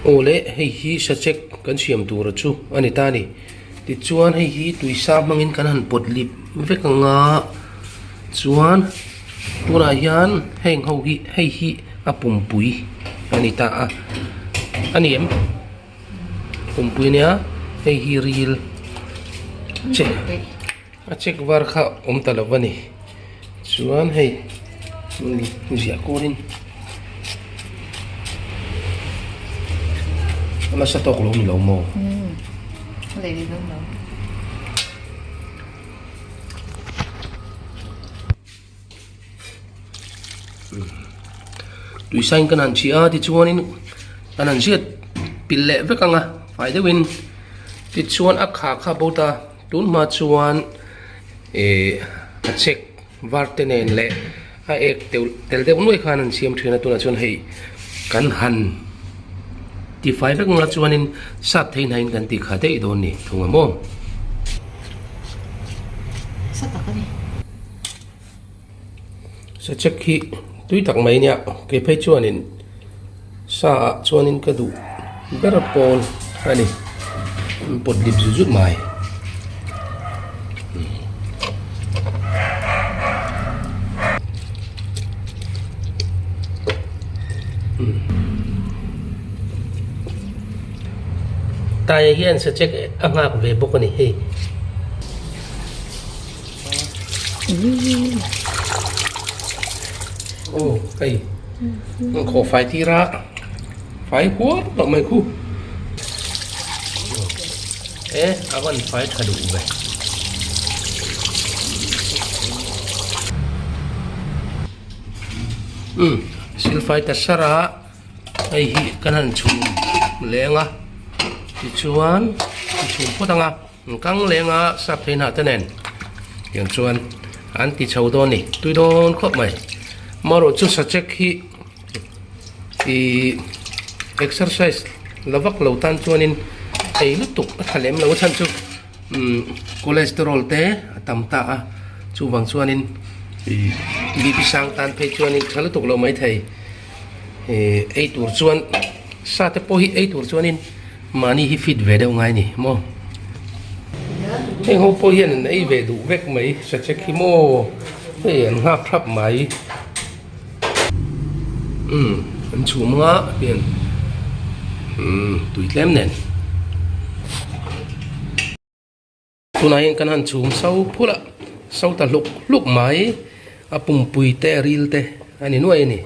Aw le hei hi sachek kan siam tura chu a ni ta a ni. Tichuan hei hi tuisa hmangin kan han pawt lip vek ang a chuan tunah hian heng ho hi hei hi a pumpui a ni ta a a ni em pumpui ania hei hi ril che a check var kha awm ta lo a ni chuan hei ziah kualin a nasa tawk lo a ni lo maw? Tuisain kan han chhi a tichuanin kan han ziat pilh leh vek ang a fai deuhin tichuan a kha kha bo ta tun hma chuan ih a chek var te nen leh a ek tel deuh nuai khan an siam thin a tunah chuan hei kan han tifai vek ang a chuanin sap thei hnaiin kan ti kha daih dawn ni thung ang maw. Sachek hi tui tak mai nia kei phei chuanin sa ah chuanin ka duh ber pawl a ni an pawt lip zut zut mai. Taia hian sachek a nghak ve bawk a ni hei. Aw hei an khawh fai tir a fai huar tawh mai khu e a van fai tha duh ve umm silfai ta sar a. Hei hi kan han chhum leng a tichuan an chhum phawt ang a an kang leng a sap thei hnah te nen tiang chuan an ti chho dawn a ni tui dawn khawp mai marawh chu sachek hi ihh exercise la vak lo tan chuanin ei lutuk a tha lem lo a chhan chu umm cholesterol te a tam ta a chuvang chuanin ihh bp sang tan phei chuanin tha lutuk lo maithei. Ehh ei tur chuan sa te pawh hi ei tur chuanin mahni hi fit ve deuh ngai a ni maw heng ho pawh hian an ei ve duh vek mai sachek hi maw hei an nghak thlap mai umm an chhum anga hian umm tui tlem nen. Tunah hian kan han chhum so phulh a, so ta hluk hluk mai a pumpui te a ril te a ni nuai a ni.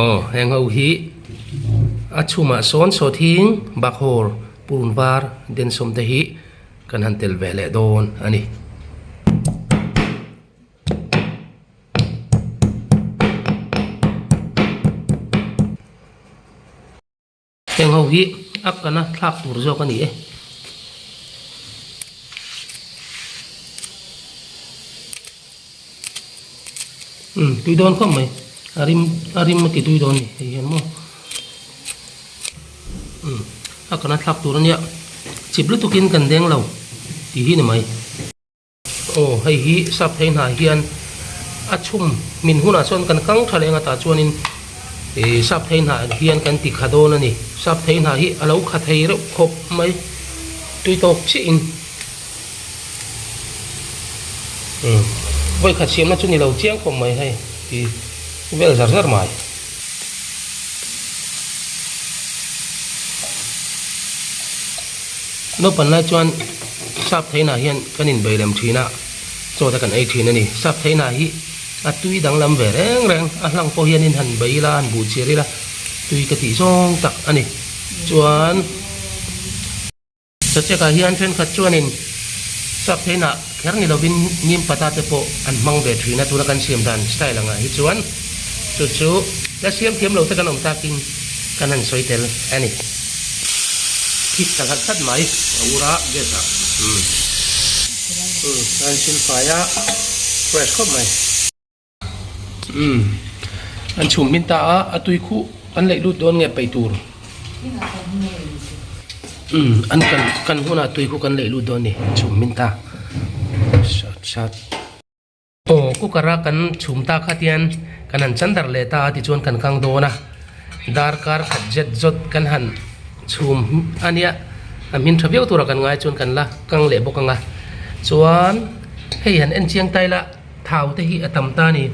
Aw heng ho hi a chhumah sawn sawthing bakhawr purun var densawm te hi kan han tel ve leh dawn a ni. Heng ho hi a kana thlak tur zawk a ni e. Umm tui dawn khawp mai a rim a rim a ti tui dawn a ni hei hian maw umm a kana thlak tur a nia chip lutukin kan deng lo tih hi ni mai. Aw hei hi sap phei hnah hian a chhum min hunah chuan kan kang tha leh ngata chuanin ih sap phei hnah hian kan ti kha dawn a ni sap phei hnah hi a lo kha thei reuh khawp mai tui tawk chiah in umm vawikhat siamna chu ni lo chiang khawp mai hei ti vel zar zar mai. Naupang lai chuan sap theihna hian kan inbei lem thin a, chaw te kan ei thin a ni. Sap theihna hi a tui danglam ve reng reng, a hlang pawh hianin han bei ila, han buh chir ila, tui ka tih zawng tak a ni. Chuan Sachekah hian thenkhat chuanin sap theihna kher ni lovin nim pata te pawh an hmang ve thin a, tuna kan siam dan style angah hi chuan chu chu la siam thiam lo te kan awm takin kan han sawi tel a ni. Khit ta hlat hlat mai a ur a gas ah umm an sil fai a fresh khawp mai. Umm an chhum hmin ta a a tui khuh an leih lut dawn nge paih tur umm an kan kan hunah tui khuh kan leih lut dawn a ni an chhum hmin ta sat sat. Aw, cooker a kan chhum ta kha tian kan han chan darh leh ta a tichuan kan kang dawn a, darkar khat zet zawt kan han chhum a nia, a hmin tha viau tura kan ngai chuan kan la kang leh bawk ang a, chuan hei han en chiang ta ila thau te hi a tam ta a ni,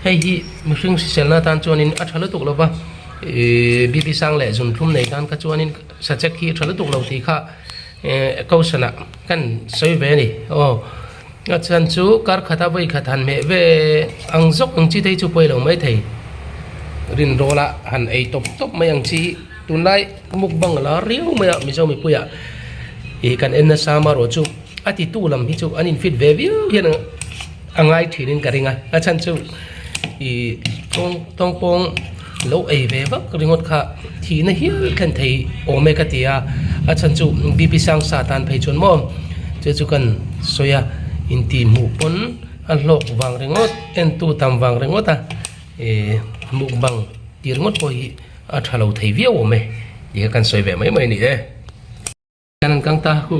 hei hi mihring hriselna atan chuanin a tha lutuk lo va, ihh BP sang leh zunthlum nei tan kha chuanin sachek hi a tha lutuk lo tih kha eh kohhranah kan sawi ve a ni aw. A chhan chu kar khata vawi khat han hmeh ve ang zawk ang chi te hi chu pawi lo mai thei. Rin rawla han ei tawp tawp mai ang chi hi tunlai mukbang a la riau mai a Mizo mipuiah ih kan en nasa amarawh chu a titu lam hi chu an infit ve viau hian a ngai thinin ka ring a. A chhan chu ih tawng tawngpawng lo ei ve vak ringawt kha thihna hial thlen thei awm e ka ti a, a chhan chu BP sang sa tan phei chuan maw chu chu kan sawi a, intih hmuh pawn a hlawk vang ringawt entu tam vang ringawt a ih mukbang tih ringawt pawh hi a tha lo thei viau awm e tih kha kan sawi ve mai mai a ni e. Kan an kang ta khu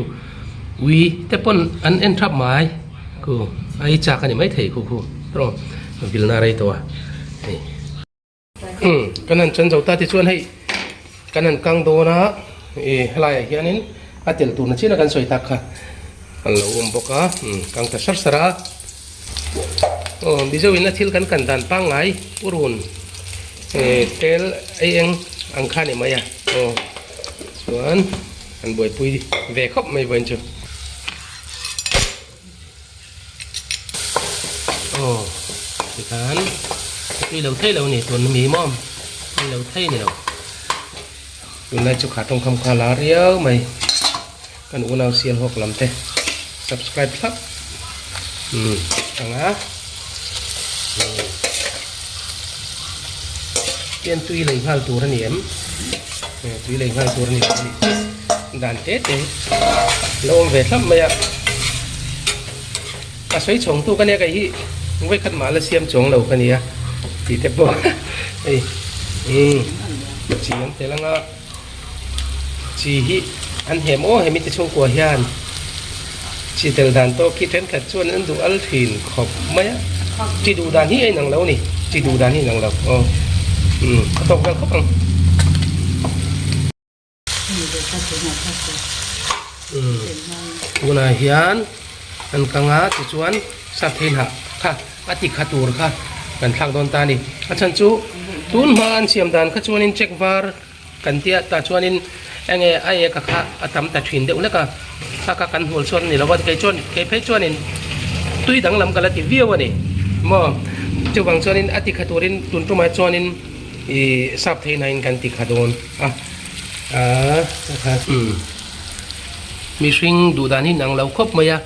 ui te pawn an en thap mai khu a i chak a ni maithei khu khu tawng vilna rei tawh a hei umm kan han chan zo ta tichuan hei kan han kang dawn a ih helaiah hianin a tel turna chian a kan sawi tak kha an lo awm bawk a umm kang ta sar sar a aw mizo in a thil kan kan dan pangngai purun eh tel ei eng ang kha a ni mai a aw. Chuan an buaipui ve khawp mai vawiin chu. Aw tikhan tui lo thei lo ni tun mi maw tui lo thei ni lo. Tunlai chu kha tawngkham kha la riau mai kan unau sial hawk lam te subscribe thlap um anga Tian tui lei nghal tur a ni em? Tui lei nghal tur a ni lo a ni. Dan te te lo awm ve thlap mai a. A sawi chhawng tu ka nia kei hi vawikhat mah la siam chuang lo ka nia tih te pawh hei umm chi an tel anga chi hi an hem aw hemi te chhungkua hian chi tel dan tawk hi thenkhat chuan an duh al thin khawp mai a chi duh dan hi a inang lo a ni chi duh dan hi a inang lo aw umm a tawk vel khawp ang. Tunah hian an kang a tichuan sap thei hnah kha a ti kha tur kha kan thlak dawn ta a ni a chhan chu tun hma an siam dan kha chuanin check var kan tia tah chuanin enge a eka kha a tam ta thin deuh hlek a kha kha kan hmual chhuat a ni lo va kei chuan kei phei chuanin tui danglam ka la ti viau a ni maw chuvang chuanin a ti kha turin tun tumah chuanin ih sap thei hnahin kan ti kha dawn a ah umm mihring duh dan hi nang lo khawp mai a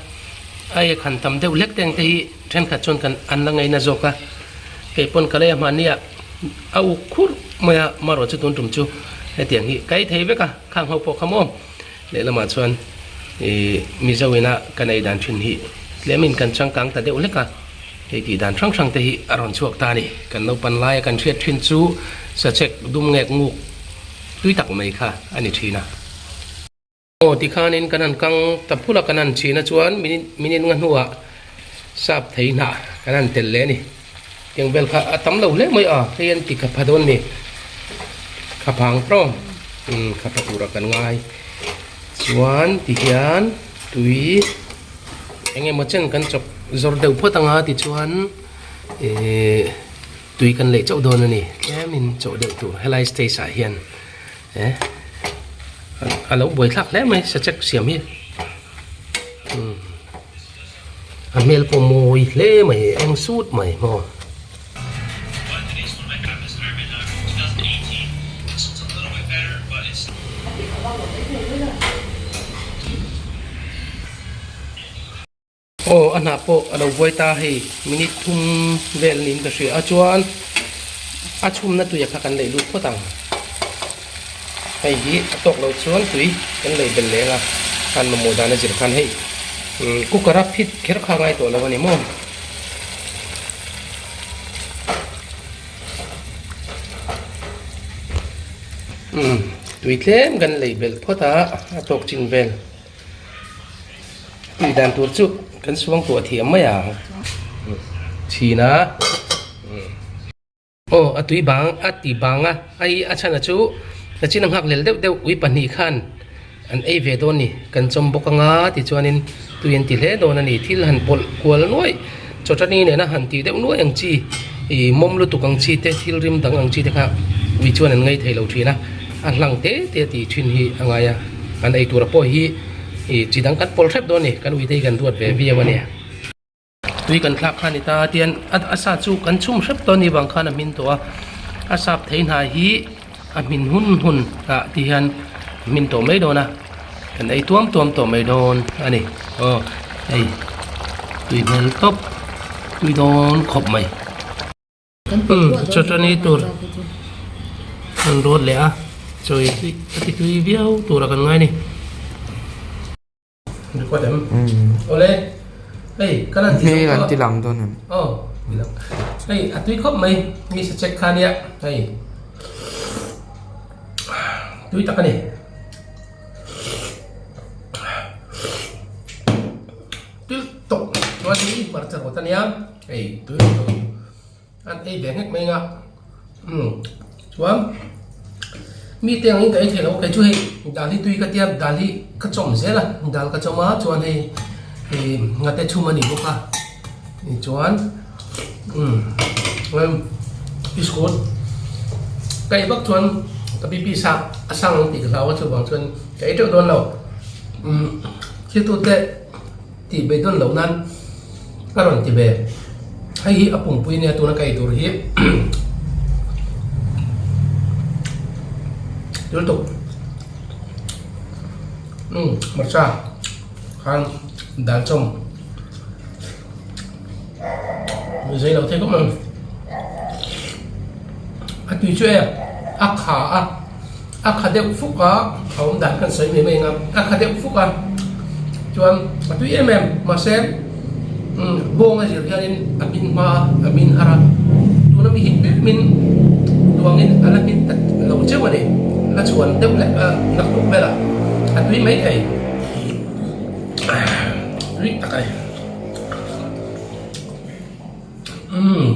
a ek han tam deuh hlek te ang te hi thenkhat chuan kan an la ngaina zawk a kei pawn ka lei a hmanni ah a uk khurh mai a marawh chu tun tum chu hetiang hi ka ei thei vek a khang ho pawh kha maw lehlamah chuan ih mizo ina kan ei dan thin hi tlemin kan changkang ta deuh hlek a hei tih dan hrang hrang te hi a rawn chhuak ta a ni kan naupan laia kan hriat thin chu sachek dum ngek nguk tui tak mai kha a ni thin a. Aw tikhanin kan han kang ta phul a, kan han chhin a chuan minute nga hnuah sap thei hnah kan han tel leh a ni. Tiang vel kha a tam lo hle mai a, hei an ti kha pha dawn mi kha phang tawng umm kha pha turah kan ngai. Chuan tihian tui eng emaw chen kan chawp zawr deuh phawt anga tichuan ihh tui kan lei chauh dawn a ni tlemin chawh deuh tur helai stage ah hian. Eh a lo buai thlak hle mai sachek siam hi umm a hmel pawh mawi hle mai eng sut mai maw. Aw a hnah pawh a lo buai ta hei minute thum vel niin ka hria a chuan a chhumna tuia kha kan lei lut phawt ang hei hi a tawk lo chuan tui kan lei bel leng a khan mamawh dan a zir khan hei cooker a phit kher kha ngai tawh lo a ni maw. Umm tui tlem kan lei belh phawt a a tawk chin vel. Tih dan tur chu kan suang tuah thiam mai ang. Chhin a. Aw a tui bang a ti bang a, ai a chhan a chu nachin a nghak lel deuh deuh ui pahnih khan an ei ve dawn ni, kan chawm bawk anga tichuanin tui an ti hle dawn a ni, thil han pawlh kual nuaih chawtani nena han tih deuh nuaih ang chi ih mawm lutuk ang chi te thil rim dang ang chi te kha ui chuan an ngei thei lo thin a, a hlang te te a tih thin hi a ngai a, an ei tura pawh hi ih chi dang kan pawlh hrep dawn a ni, kan ui te hi kan duat ve viau a nia. Tui kan thlak kha a ni ta a tian a sa chu kan chhum hrep tawh a nih vang khan a hmin tawh a, a sap thei hna hi a hmin hun hun ah ti hian a hmin tawh mai dawn a, kan ei tuam tuam tawh mai dawn a ni aw hei tui hmel tawp tui dawn khawp mai. Umm chawtani tur an rawt leh a chawi tui a ti tui viau tura kan ngai a ni. Record em? Awle, hei ka lan ti Hmel an ti lang dawn em? Aw, ti lang. Hei a tui khawp mai, mi sa check kha nia, hei tui tak a ni. Tui tawk chuan hi hmarcha rawt a nia, hei tui tawk an ei ve nghek mai anga umm chuan mi te angin ka ei thei lo kei chu hei dal hi tui ka tia dal hi ka chawm zel a dal ka chawm a chuan hei ih ngate chhum a ni bawk a tichuan umm biskut ka ei vak chuan ka BP sang a sang ang tih ka hlau a chuvang chuan ka ei teuh dawn lo umm thil tute. Tih beidawn loh nan a rawn ti ve. Hei hi a pumpui nia tuna ka ei tur hi lutuk. Umm hmarcha khan dal chawm zei lo thei khawp mai. A tui chu e a kha a. A kha deuh fuk a, a awm dan kan sawi mai mai ang a, a kha deuh fuk a, chuan a tui em em, mahse umm bawng a zir hianin a hmin hma a, a hmin har a, tuna mi hi tlemin tuangin a la hmin tak lo cheu a ni, la chhuan deuh leh a naktuk velah a tui mai thei, tui tak a ni. Umm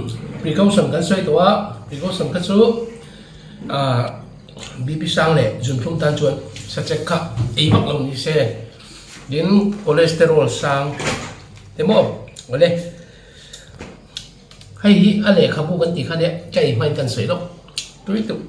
precaution kan sawi tawh a, precaution kha chu. Ahh BP sang leh zunthlum tan chuan sachek kha ei vak lo ni se tin cholesterol sang te maw awle hei hi a lehkhabu kan tih kha nia ka ei hmain kan sawi lawk tui tuk.